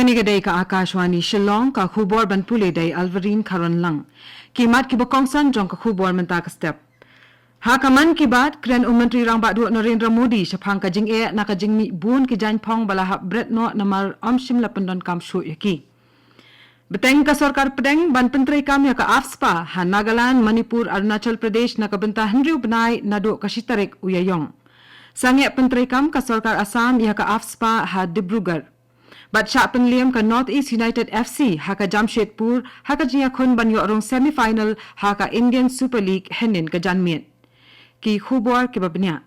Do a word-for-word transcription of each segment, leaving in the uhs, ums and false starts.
Kane ka dei ka Akashvani Shillong, ka khubor ban pule da i Alvarine Kharwanlang. Ki mat kiba kongsan jong ka khubor mynta ka step. Ha ka Mann Ki Baat, kren u Myntri Rangbah Duh Narendra Modi shaphang ka jingeh na ka jingmih bun ki jaiñphong ba la hap bret noh namar ym shym la pyndonkam shuh ïa ki. Bteng ka sorkar pdeng ban pyntreikam ïa ka AFSPA ha Nagaland, Manipur, Arunachal Pradesh na ka bynta hynriew bnai naduh ka shi tarik u Ïaïong. Sangeh pyntreikam ka sorkar Assam ïa ka AFSPA ha Dibrugarh. Bad shah pynliem ka North East United FC ha ka Jamshedpur ha ka jingïakhun ban ïoh rung semi final ha ka Indian Super League hynnin ka janmiet. Ki khubor kiba bniah.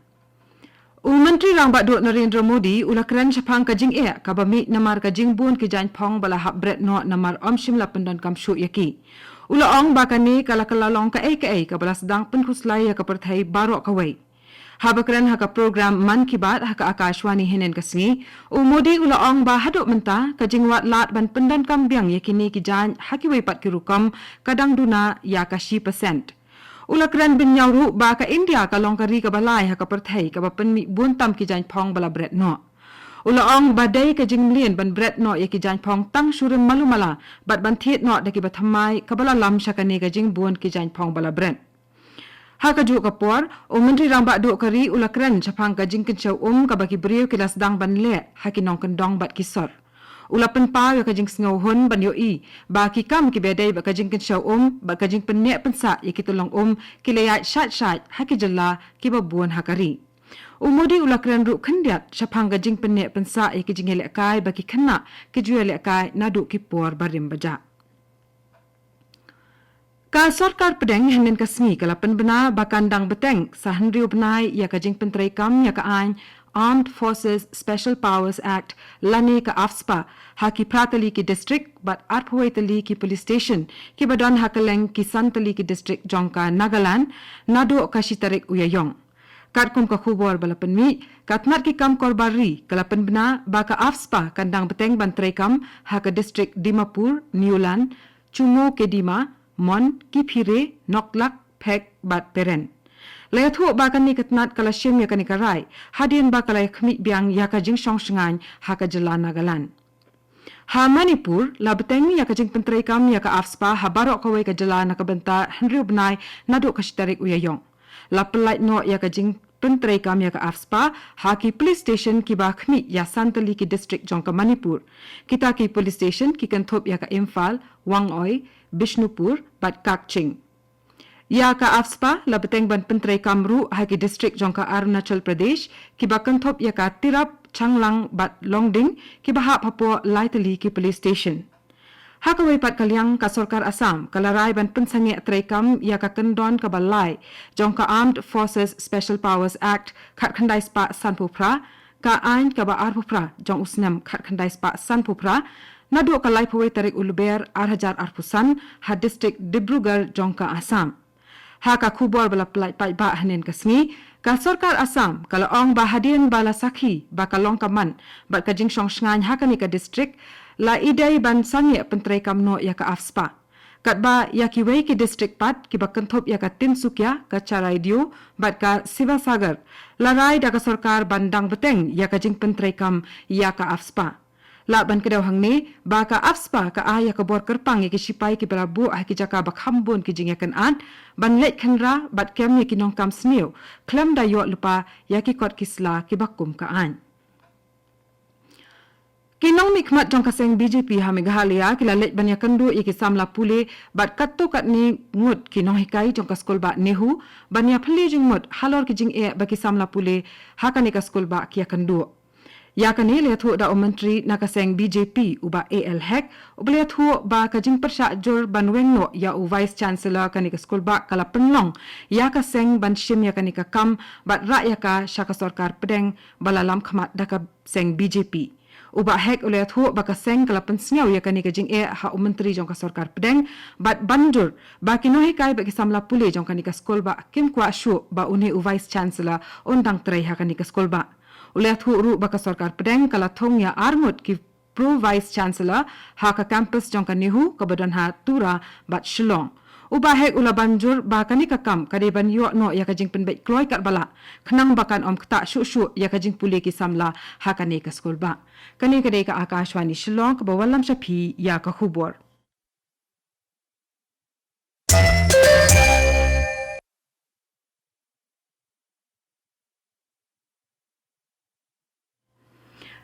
U Myntri Rangbah Duh Narendra Modi u la kren shaphang ka jingeh kaba mih namar ka jingbun ki jaiñphong ba la hap bret noh namar ym shym la pyndonkam shuh ïa ki. U la ong ba kane ka la kylla long kaei kaei kaba la sdang pynkhuslai ïa ka pyrthei baroh kawei. Haba kren ha ka program Mann Ki Baat ha ka Akashvani hynnin ka sngi, u Modi u la ong ba haduh mynta ka jingwad lad ban pyndonkam biang ïa kine ki jaiñ ha kiwei pat ki rukom ka dang duna ïa ka shi percent. U la kren bynñiaw ruh ba ka India ka long ka ri kaba lai ha ka pyrthei kaba pynmih bun tam ki jaiñphong ba la bret noh. U la ong ba dei ka jingmlien ban bret noh ïa ki jaiñphong tang shurim malu mala bad ban thied noh da kiba thymmai kaba la lam sha kane ka jingbun ki jaiñphong ba la bret. Ha kajuh ka por, u Myntri Rangbah Duh ka ri u la kren shaphang ka jingkynshew um kaba ki briew ki la sdang ban leh ha ki nongkyndong bad ki sor. U la pynpaw ïa ka jingsngewhun ban ïohi ba ki kam kiba dei bad ka jingkynshew um bad ka jingpynneh pynsah ïa ki tyllong um ki la ïaid shait shait ha ki jylla kiba bun ha ka ri. U Modi u la kren ruh khyndiat shaphang ka jingpynneh pynsah ïa ki jingïalehkai ba ki khynnah ki ju ïalehkai naduh ki por barim bajah. Ka sorkar pdeng hynnin ka sngi ka la pynbna ba kan dang bteng sa hynriew bnai ïa ka jingpyntreikam ïa ka aiñ Armed Forces Special Powers Act lane ka AFSPA ha ki phra tylli ki district bad arphew wei tylli ki police station kiba don ha kylleng ki san tylli ki district jong ka Nagaland naduh ka shi tarik u Ïaïong. Katkum ka khubor ba la pynmih, ka tnat ki kam korbar ri ka la pynbna ba ka AFSPA kan dang bteng ban treikam ha ka district Dimapur, Newland, Chumoukedima, Mon, Kiphire, Noklak, Phek bad Peren. La ïathuh ba kane ka tnat ka la shim ïa kane ka rai hadien ba ka la ïakhmih biang ïa ka jingshong shngaiñ ha ka jylla Nagaland. Ha Manipur, la bteng ïa ka jingpyntreikam ïa ka AFSPA ha baroh kawei ka jylla na ka bynta hynriew bnai naduh ka shi tarik u Ïaïong. La pyllait noh ïa ka jingpyntreikam ïa ka AFSPA ha ki police station kiba khmih ïa san tylli ki district jong ka Manipur. Kita ki police station ki kynthup ïa ka Imphal, Wangoi, Bishnupur bad Kakching. Ïa ka AFSPA la bteng ban pyntreikam ruh ha ki district jong ka Arunachal Pradesh kiba kynthup ïa ka Tirap, Changlang bad Longding kiba hap hapoh lai tylli ki police station. Ha kawei pat ka liang, ka sorkar Assam ka la rai ban pynsangeh treikam ïa ka kyndon kaba lai jong ka Armed Forces Special Powers Act khatkhyndai spah sanphew phra, ka aiñ kaba arphew phra jong u snem khatkhyndai spah sanphew phra, naduh ka laiphew wei tarik u Lber ar hajar arphew san ha district Dibrugarh jong ka Assam. Ha ka khubor ba la pyllait paidbah hynnin ka sngi, ka sorkar Assam ka la ong ba hadien ba la sakhi ba ka long ka man bad ka jingshong shngaiñ ha kane ka district, la i dei ban sangeh pyntreikam noh ïa ka AFSPA. Katba ïa kiwei ki district pat kiba kynthup ïa ka Tinsukia, ka Charaideo bad ka Sivasagar, la rai da ka sorkar ban dang bteng ïa ka jingpyntreikam ïa ka AFSPA. Lah ban kdew hangne ba ka AFSPA ka ai ïa ka bor kyrpang ïa ki shipai kiba la buh ha ki jaka ba kham bun ki jingïakynad ban leit khynra bad kem ïa ki nongkam sniew khlem da ïoh lypa ïa ki kot ki sla kiba kum ka aiñ. Ki nongmihkhmat jong ka seng B J P ha Meghalaya ki la leit ban ïakynduh ïa ki samla pule bad katto katne ngut ki nonghikai jong ka skulbah NEHU ban ïaphylliew jingmut halor ki jingeh ba ki samla pule ha kane ka skulbah ki ïakynduh. Ïa kane la ïathuh da u Myntri na ka seng B J P u Bah A L Hek, uba la ïathuh ba ka jingpyrshah jur ban weng noh ïa u Vice Chancellor kane ka skulbah ka la pynlong ïa ka seng ban shim ïa kane ka kam bad rah ïa ka sha ka sorkar pdeng ba la lam khmat da ka seng B J P. U Bah Hek u la ïathuh ba ka seng ka la pynsngew ïa kane ka jingeh ha u Myntri jong ka sorkar pdeng bad ban jur ba ki nonghikai bad ki samla pule jong kane ka skulbah kim kwah shuh ba une u Vice Chancellor un dang trei ha kane ka skulbah. U la ïathuh ruh ba ka sorkar pdeng ka la thung ïa ar ngut ki Pro Vice Chancellor ha ka campus jong ka NEHU kaba don ha Tura bad Shillong. U Bah Hek u la ban jur ba kane ka kam ka dei ban ïoh noh ïa ka jingpynbeit kloi katba lah, khnang ba kan ym ktah shuh shuh ïa ka jingpule ki samla ha kane ka skul bah. Kane ka dei ka Akashvani Shillong kaba wallam sha phi ïa ka khubor.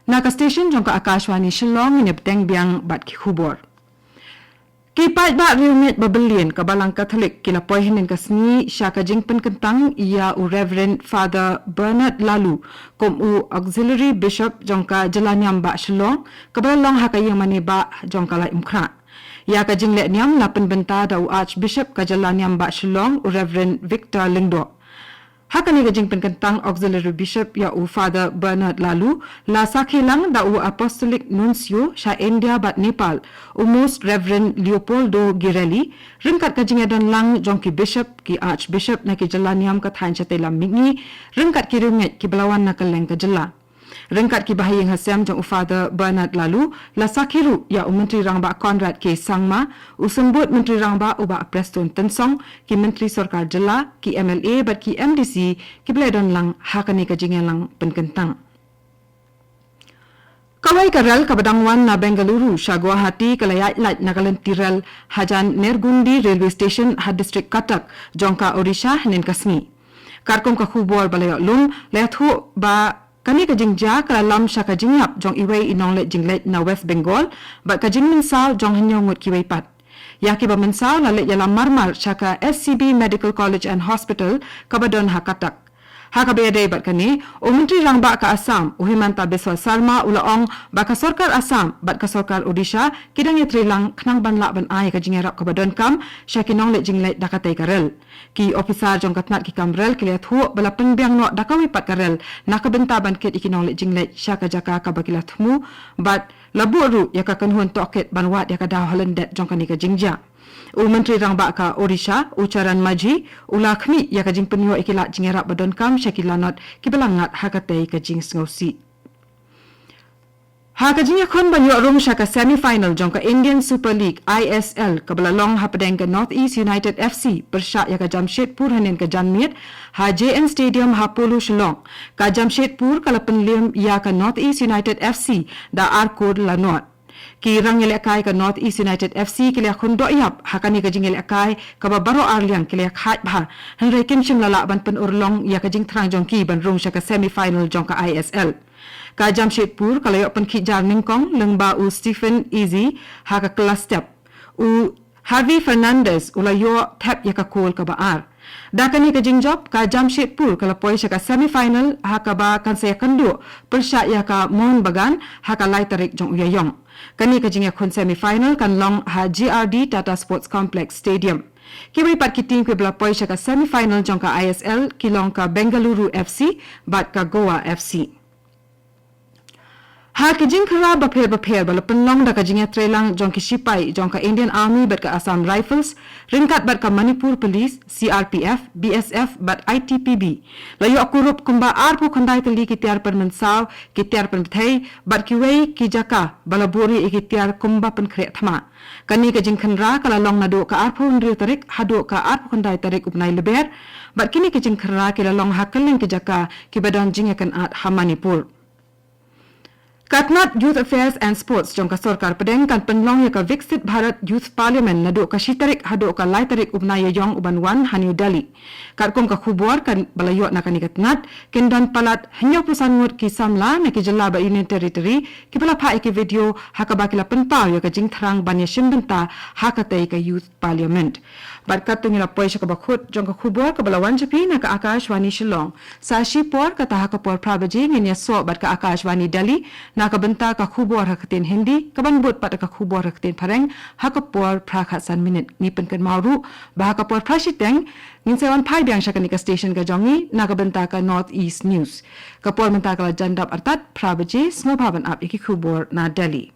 Na ka station jong ka Akashvani Shillong, ngin ïa bteng biang bad ki khubor. Ki paidbah riewngeit ba byllian ka Balang Katholik ki la poi hynnin ka sngi sha ka jingpynkyntang ïa u Reverend Father Bernard Laloo kum u Auxiliary Bishop jong ka jylla niam bah Shillong, kaba la long ha ka ïingmane bah jong ka Laitumkhrah. Ïa ka jingleh niam la pynbynta da u Archbishop ka jylla niam bah Shillong, u Reverend Victor Lyngdoh. Ha kane ka jingpynkyntang Auxiliary Bishop ïa u Father Bernard Laloo, la sakhi lang da u Apostolic Nuncio sha India bad Nepal, u Most Reverend Leopoldo Girelli, ryngkat ka jingïadon lang jong ki Bishop, ki Archbishop na ki jylla niam ka thaiñ shatei lam mihngi, ryngkat ki riewngeit kiba la wan na kylleng ka jylla. Ryngkat ki bahaïing hasem jong u Father Bernard Laloo, la sakhi ruh ïa u Myntri Rangbah Conrad K Sangma, u Symbud Myntri Rangbah u Bah Prestone Tynsong, ki Myntri Sorkar Jylla, ki M L A bad ki M D C, kiba la don lang ha kane ka jingïalang pynkyntang. Kawei ka rel kaba dang wan na Bengaluru sha Guwahati ka la ïaid lait na ka lynti rel hajan Nergundi Railway Station ha district Cuttack jong ka Odisha hynnin ka sngi. Katkum ka khubor ba la ïoh lum, la ïathuh ba kane ka jingjia ka la lam sha ka jingïap jong iwei i nongleit jingleit na West Bengal bad ka jingmynsaw jong hynñiew ngut kiwei pat. Ïa kiba mynsaw la leit ïalam marmar sha ka S C B Medical College and Hospital kaba don ha Cuttack. Ha kaba ïadei bad kane, u Myntri Rangbah ka Assam, u Himanta Biswa Sarma, u la ong ba ka sorkar Assam bad ka sorkar Odisha ki dang ïatreilang khnang ban lah ban ai ka jingïarap kaba donkam sha ki nongleit jingleit da katei ka rel. Ki ophisar jong ka tnat ki kam rel ki la ïathuh ba la pynbiang noh da kawei pat ka rel na ka bynta ban kit ïa ki nongleit jingleit sha ka jaka kaba ki la thmu bad la buh ruh ïa ka kynhun tohkit ban wad ïa ka daw ha lyndet jong kane ka jingjia. U Myntri Rangbah ka Odisha, u Charan Majhi, u la khmih ïa ka jingpynïoh ïa ki lad jingïarap ba donkam sha ki lanot kiba la ngat ha katei ka jingsngewsih. Ha ka jingïakhun ban ïoh rung sha ka semi final jong ka Indian Super League, I S L, kaba la long hapdeng ka North East United F C pyrshah ïa ka Jamshedpur hynnin ka janmiet ha J N Stadium ha Polo Shillong, ka Jamshedpur ka la pynliem ïa ka North East United F C da ar kol la nod. Ki rangïalehkai ka North East United F C ki la ïakhun doh ïap ha kane ka jingïalehkai kaba baroh arliang ki la ïakhaid bha, hynrei kim shym la lah ban pynurlong ïa ka jingthrang jong ki ban rung sha ka semi final jong ka I S L. Ka Jamshedpur ka la ïoh pynkhih jar nyngkong lyngba u Stephen Eze ha ka kylla step. U Javi Fernandez u la ïoh thep ïa ka kol kaba ar. Da kane ka jingjop, ka Jamshedpur ka la poi sha ka semi final ha kaba kan sa ïakynduh pyrshah ïa ka Mohun Bagan ha ka lai tarik jong u Ïaïong. Kane ka jingïakhun semi final kan long ha G R D Tata Sports Complex Stadium. Kiwei pat ki team kiba la poi sha ka semi final jong ka I S L ki long ka Bengaluru F C bad ka Goa F C. Ha ki jingkhynra bapher bapher ba la pynlong da ka jingïatreilang jong ki shipai jong ka Indian Army bad ka Assam Rifles, ryngkat bad ka Manipur Police, C R P F, B S F bad I T P B, la ïoh kurup kumba arphew khyndai tylli ki tiar pynmynsaw, ki tiar pynbthei bad kiwei ki jaka ba la buhrieh ïa ki tiar kumba pynkhreh thma. Kane ka jingkhynra ka la long naduh ka arphew hynriew tarik haduh ka arphew khyndai tarik u bnai Lber, bad kine ki jingkhynra ki la long ha kylleng ki jaka kiba don jingïakynad ha Manipur. Ka tnat Youth Affairs and Sports jong ka sorkar pdeng kan pynlong ïa ka Viksit Bharat Youth Parliament naduh ka shi tarik haduh ka lai tarik u bnai Ïaïong u ban wan ha New Delhi. Katkum ka khubor kaba la ïoh na kane ka tnat, kin don palat hynñiewphew san ngut ki samla na ki jylla bad Union Territory kiba la phah ïa ki video ha kaba ki la pynpaw ïa ka jingthrang ban ïashim bynta ha katei ka Youth Parliament. Bad katto ngi la poi sha kaba kut jong ka khubor kaba la wan sha phi na ka Akashvani Shillong. Sa shipor kata ha ka por phra baje ngin ïasoh bad ka Akashvani Delhi na ka bynta ka khubor ha ka ktien Hindi, kaban bud pat ka khubor ha ka ktien Phareng ha ka por phra khatsan minit. Ngi pynkynmaw ruh ba ha ka por phra shiteng ngin sa wan phai biang sha kane ka station ka jong ngi na ka bynta ka North East News. Ka por mynta ka la jan dap artat phra baje, sngewbha ban ap ïa ki khubor na Delhi.